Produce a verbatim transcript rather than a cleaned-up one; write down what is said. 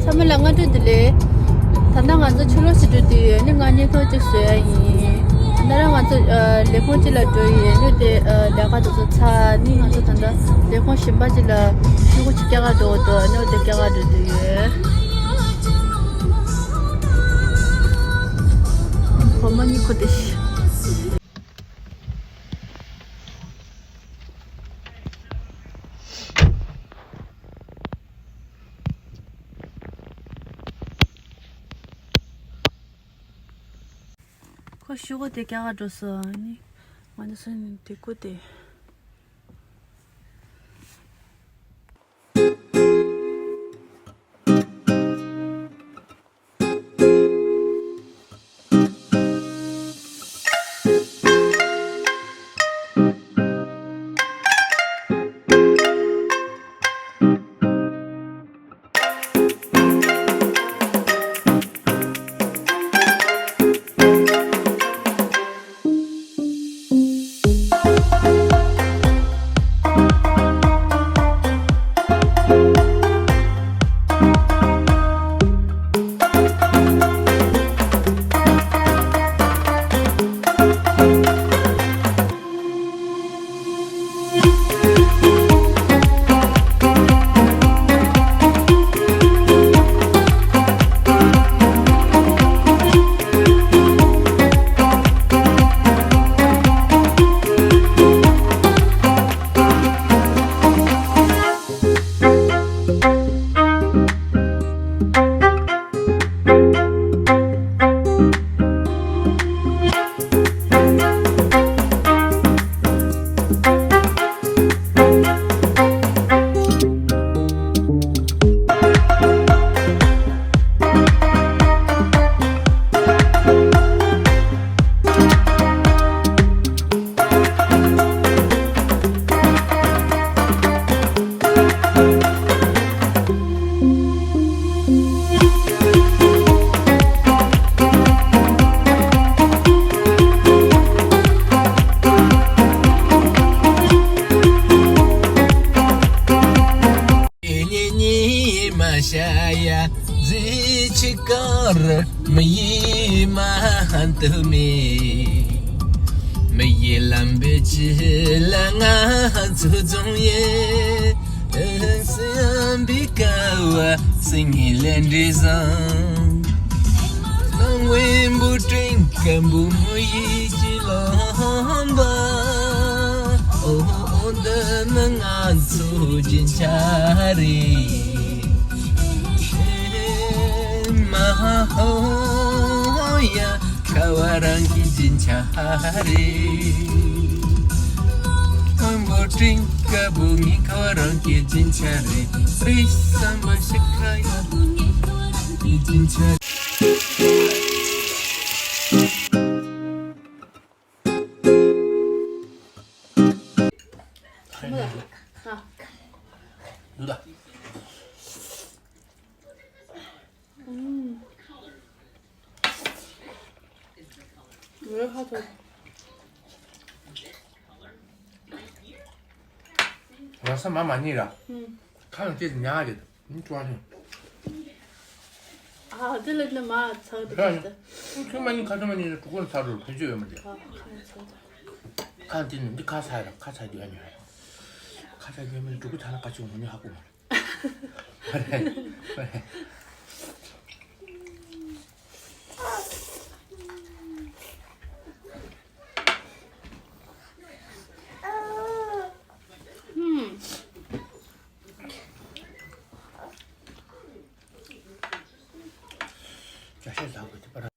ཚང་མ་ལ་སྔ་དྲོ་བདེ་ལེགས། ད་ལྟ་ང་ཚོ་ཕྱི་ལོགས་ཤིག་འགྲོ་དུས་ཡོད་ནི། ང་བརྙན་ཐུང་ཅིག་བཟོ་ཡ་ཡིན། ད་རང་ང་ཚོ་ལས་ཁུངས་གཅིག་ལ་འགྲོ་ཡི་ཡོད་ནི། དེ་ལས་ཀ་དེ་ཚོ་ཚར་ནི་ང་ཚོ་ད་ལྟ་ལས་ཁུངས་གཞན་པ་ཅིག་ལ་ཤོག་གུ་ཅིག་སྐྱེལ་ག་འགྲོ་འདུག་ནི། དེ་སྐྱེལ་ག་འགྲོ་དུས་ཡོད། ཁོ་མ་ནི་ཁོ་དེ་ཤི། ཁོ་ཤོག་གུ་དེ་སྐྱེལ་ག་འགྲོ་སོང་ནི། ང་ཚོ་སོང་ནི་དེ་ཁོ་དེ། ཉི་མ་ཤར་ཡ་གཟི་བརྗིད་གངས་རི། མི་ཡུལ་མ་ཧན་དུ་མེད། མི་ཡུལ་ལམ་བུའི་དཀྱིལ་ལ་ང་ཚོ་འཛོམས་ཡོད། སྲིད་པའི་ཀ་བ་སྲིད་ངན་ལས་འདྲེན་བཟང་། གསང་བའི་འབུམ་སྤྲིན་སྐམ་པོ་མི་ཡུལ་གྱི་ལམ་པ། འོ་འདི་ནི་ང་ཚོའི་རྒྱན་ཆ་རེད། མ་ཧོ་ཡ། ཁ་བ་རང་གི་རྒྱན་ཆ་རེད། འབུམ་སྤྲིན་དཀར་པོ་ངའི་ཁ་བ་རང་གི་རྒྱན་ཆ་རེད། རེད་བསམ་པ་ཞིག་ཁ་ཡ་ངའི་རྒྱན་ཆ་རེད། འདུག་ད། ཨུམ། ངའི་ཁ་ཚ། ར་ས་མ་མ་ཉིད་ར། ཨུམ། ཁ་ལ་སྐྱེས་ཉག་རེད། ཨུམ་ཅོ་ཨ་ཨ་དེ་ལ་ནི་མ་ཚ་དེ་ཁ་ལ་ཁ་ཚ། ཁྱོད་མ་ཉིད་ཁ་ཚ་མ་ཉིད་ནི་གྲུ་གུ་ཚ་རུ་ཕན་ཆོད་ཡོད་མ་རེད། ཁ་ཚ། ཁ་དེ་ནི་འདི་ཁ་ཚ་ར་ཁ་ཚ་རྒྱུ་ཨ་ཉོ། ཁ་ཚ་རྒྱུ་མི་གྲུ་གུ་ཚ་ན་ཁ་ཆུ་ངོ་ཉོ་ཧ་གོ་མ་རེད།